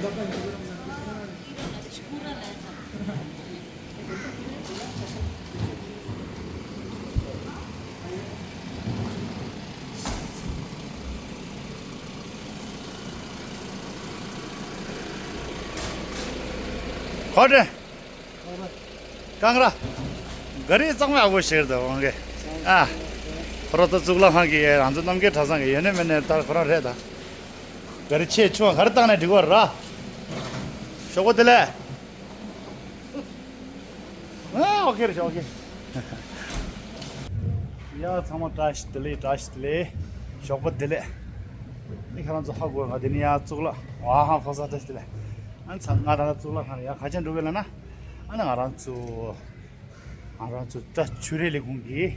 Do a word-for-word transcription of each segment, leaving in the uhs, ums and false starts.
ཁོ་དྲན། གང་ར། ག་རི་གཙང་མ་ཡག་པོ་ཞིག་རེད་ད་འོང་གི། ཨ། ཁོ་ར་ད་གཙུག་ལག་ཁང་གི་རང་ཚོ་རྣམ་རྒྱལ་གྲྭ་ཚང་གི་ཡོད་ནི་མེད་ནི་ད་ཁོ་རང་རེད་ད། ག་རི་ཆེ་ཆུང་ག་རེ་བཏང་ནས་འགྲིག་པ་ར། ཞོགས་པ་བདེ་ལེགས། ཨ། ཨོ་ཁེ་རེད། ཨོ་ཁེ། ཡ། ཚང་མ་བཀྲ་ཤིས་བདེ་ལེགས། བཀྲ་ཤིས་བདེ་ལེགས། ཞོགས་པ་བདེ་ལེགས། ནི་ཁྱེད་རང་ཚོ་ཧ་གོ། ང་དེ་ནི་ཡ་གཙུག་ལག་ཨ་ཧ་ཕོ་ས་བཀྲ་ཤིས་བདེ་ལེགས། ཨ་ནི་ཚང་ང་ད་ལྟ་གཙུག་ལག་ཁང་ནས་ཡ་ག་ཅན་འགྲོ་གི་ལ་ན། ཨ་ནི་ང་རང་ཚོ་ང་རང་ཚོ་ད་ཆོས་རིག་ལས་ཁུངས་ཀྱིས་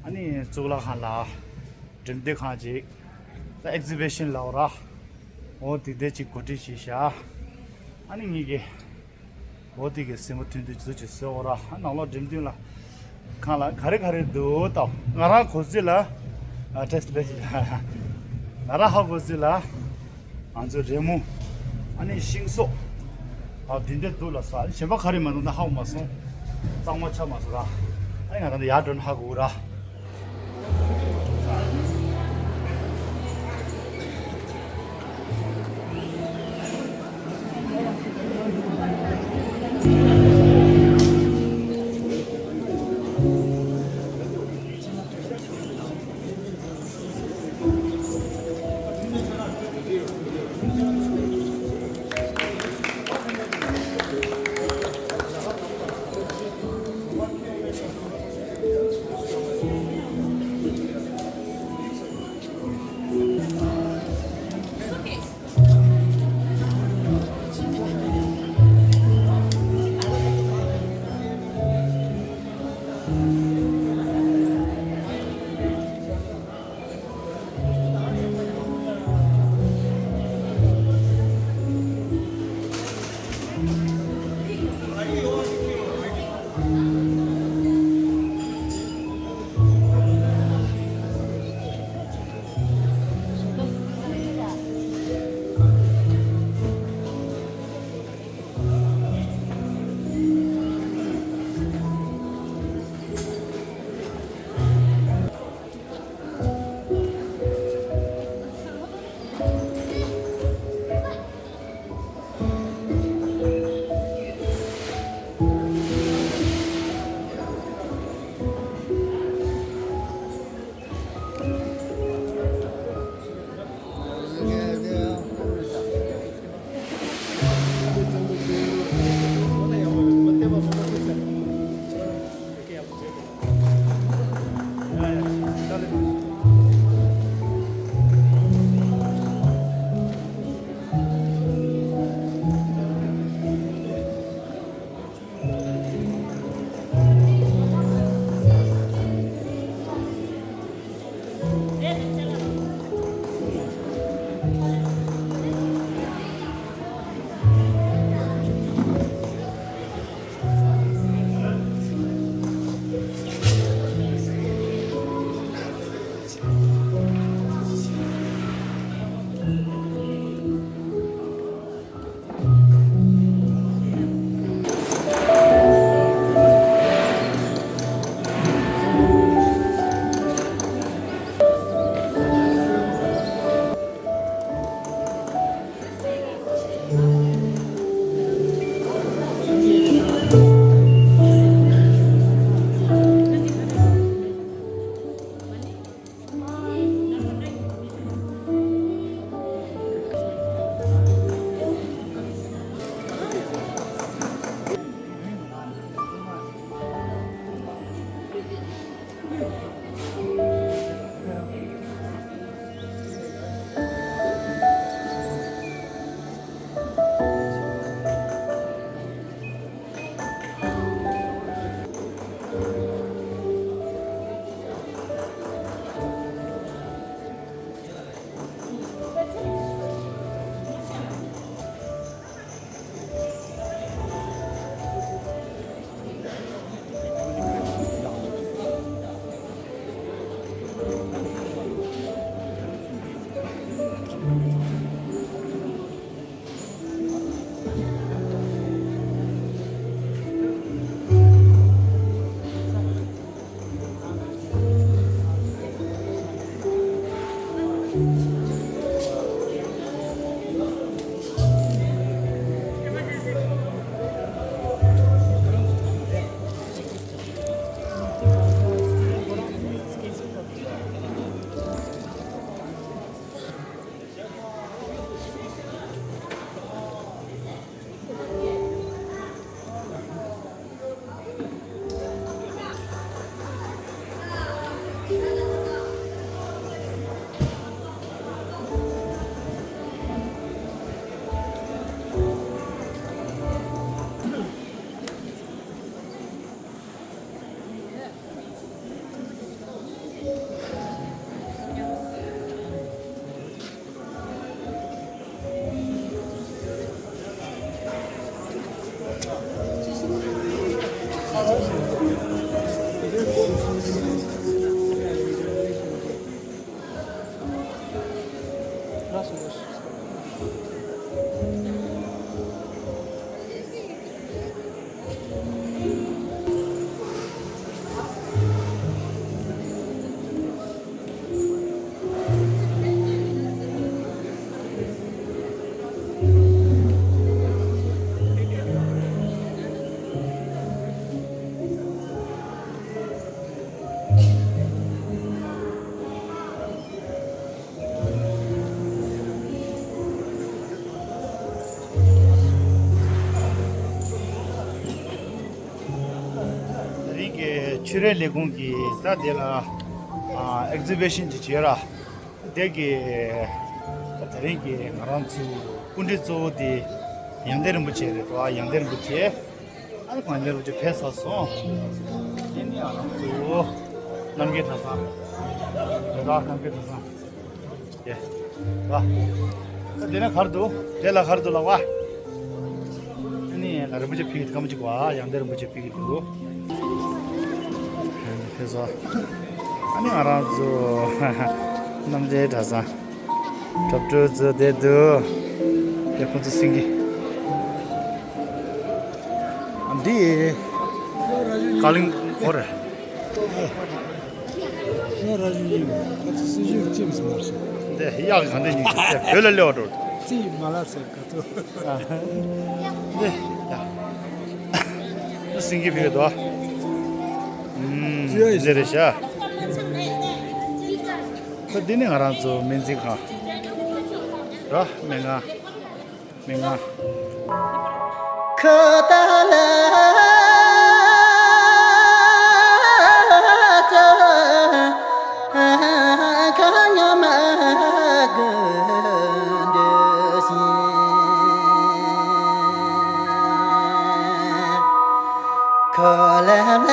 ཨ་ནི་གཙུག་ལག་ཁང་ལ་འགྲེམས་སྟོན་ཁང་ཅིག་ད་ཨེག་ཛི་བི་ཤན་ལབ་ར། འོ་དེ་འདྲ་ཅིག་གོ་སྒྲིག་བྱས་ཤག་ཨ་ནི་ངེད་ཀྱི་འོ་དེ་གི་སེམས་པ་མཐུན་མཐུན་ཅིག་ཅིག་བཟོས་འོ་ར། ཨ་ནང་ལོགས་འགྲེམས་སྟོན་ལ་ཁང་ལ་ག་རེ་ག་རེ་འདུག་ལྟ། ང་རང་གོ་ཚོད་ལ། ཨ། བཀྲ་ཤིས་བདེ་ལེགས། ང་རང་ཧ་གོ་ཚོད་ལ། ང་ཚོ་རི་མོ། ཨ་ནི་ཤིང་བཟོ། ཨ། འདི་འདྲ་འདུག་ལ་ས། གཞན་པ་ག་རེ་མ་འདུག་ན་ཧ་གོ་མ་སོང་། གཙང་མ་ཆགས་མ་སོང་ར། ཨ་ནི་ང་རང་ད་ཡར་འགྲོ་ན་ཧ་གོ་ར། ད་རིང་གི་ཆོས་རའི་ལས་ཁུངས་ཀྱིས་ད་དེ་ལ་ཨེག་ཟི་བི་ཤན་ཅིག་བྱས་ར། དེ་གི་ད་རིང་གི་ང་རང་ཚོའི་སྐུ་མགྲོན་གཙོ་བོ་དེ་ཡང་སྟེང་རིན་པོ་ཆེ་རེད་དོ། ཡང་སྟེང་རིན་པོ་ཆེ། ཨ་ནི་ཡང་སྟེང་རིན་པོ་ཆེ་ཕེབས་ཚར་སོང་། དེ་ནས་ང་རང་ཚོའི་རྣམ་རྒྱལ་གྲྭ་ཚང་། རེད་དོ། རྣམ་རྒྱལ་གྲྭ་ཚང་། ཡེ། ལ། ད་དེ་ནས་ག་རེ་འདུག་དེ་ལ་ག་རེ་འདུག་ལབ་པ། ཨ་ནི་ལ་རིན་པོ་ཆེ་ཕེབས་ཀྱི་འདུག་ཁ་མ་ཅིག་བ། ཡང་སྟེང་རིན་པོ་ཆེ་ཕེབས་ཀྱི་འདུག་ཕེབས་སོང་། ཨ་ནི་ང་རང་ཚོ་རྣམ་རྒྱལ་གྲྭ་ཚང་གྲྭ་སྤྲུལ་ཚོ་བསྡད་འདུག་དེ་ཁོང་ཚོ་སེང་གེ། ཨ་འདི། ཀ་ལིང་གོ་རེད། ང་ར་ཞུ་ཡིན། ཁ་ཚི་སི་ཞུ་ཅིམ་སི་མར་ཤ། འདི་གཡག་གི་ག་འདྲ་ཉིད་ཀྱི་བོད་ལ་སླེབས་འགྲོ། ཙི་མ་ལ་སེ་ཁ་ཚོ། འདི་ཡ། སིང་གི་བི་དོ། ཨུམ། ཙི་ཡ་ཡི་འདི་རེད་ཤག་ད་འདི་ནི་ང་རང་ཚོ་སྨན་རྩིས་ཁང་ར། སྨན་ཁང་། མི་ང་། ཁ་ཏ་ལ་ཏ་ཁ་ཉ་མ་གུ་འདི་ཤི། ཁ་ལ་ལ།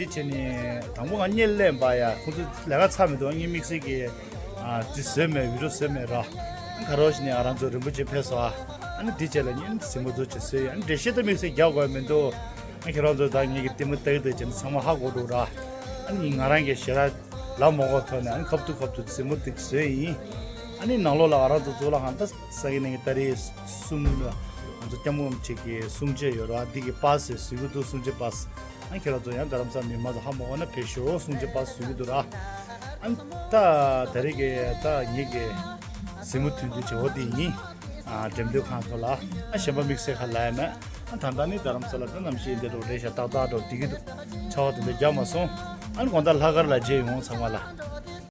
དེ་བྱས་ནས་དང་པོ་ང་གཉིད་ལས་པ་ཡ། ཁོང་ཚོ་ལས་ཀ་ཚར་མི་འདུག་ངའི་དམིགས་བསལ་གྱི་ཨ་འདི་བཟོས་མེད། བི་ཌིའོ་བཟོས་མེད་ར། ཨ་ག་རོ་ཞིག་ནས་ང་རང་ཚོ་རིན་པོ་ཆེ་ཕེབས་སོང་། ཨ་ནི་འདི་བྱས་ལ་ཉིན་གཟིགས་མོ་འདུག་ཅེས་བཟོས་ཡ། ཨ་ནི་འགྲེལ་བཤད་ད་དམིགས་བསལ་རྒྱག་དགོས་མི་འདུག་ཨ་ཁྱེད་རང་ཚོ་ད་ངེད་ཀྱི་ལྟད་མོ་ལྟ་གི་འདུག་ཅེས་ཚང་མ་ཧ་གོ་འགྲོ་ར། ཨ་ནི་ང་རང་གི་ཞེ་དྲག་ལབ་མ་དགོས་ཐོག་ནས་ཨ་ནི་ཁ་ཐུག་ཁ་ཐུག་གཟིགས་མོ་འདི་བཟོས་ཡིན། ཨ་ནི་ནང་ལོགས་ལ་ང་རང་ཚོ་གཙུག་ལག་ཁང་ད་ས་གི་ནང་གི་ཏ་རིག་གསུམ་ལ་ང་ཚོ་སྐྱབས་མགོན་རིན་པོ་ཆེ་གི་གསུང་ཆོས་ཡོད་ར། འདི་གི་པཱ་སེ་བཟོ་གི་འདུག་གསུང་ཆོས་པཱ་སེ། ཨ་ཁྱེད་རང་ཚོ་ཡང་རྡ་རམ་ས་མི་མང་ཚོ་ཧ་མ་གོ་ན་ཕེབས་ཤོག་གསུང་ཆོས་པཱ་སེ་བཟོ་གི་འདུག་ར། ཨ་ད་ད་རེས་ཀྱི་ད་ངེད་ཀྱི་གཟིགས་མོ་ཐུང་ཐུང་བྱེད་འོ་དེ་ཡིན། ཨ་འགྲེམས་སྟོན་ཁང་ཐོག་ལ་ཨ་གཞན་པ་དམིགས་བསལ་ཁ་ལ་ཡ་མེད། ཨ་ད་ལྟ་ནི་རྡ་རམ་ས་ལ་ད་གནམ་གཤིས་འདི་འགྲོ་རེད་ཤག་ཏག་ཏག་འགྲོ་བསྡད་ཀྱི་འདུག་ཆར་པ་དེ་འདྲ་རྒྱག་མ་སོང་། ཨ་ནི་དགོང་དག་ལྷག་དཀར་ལ་མཇལ་ཡོང་ཚང་མ་ལ།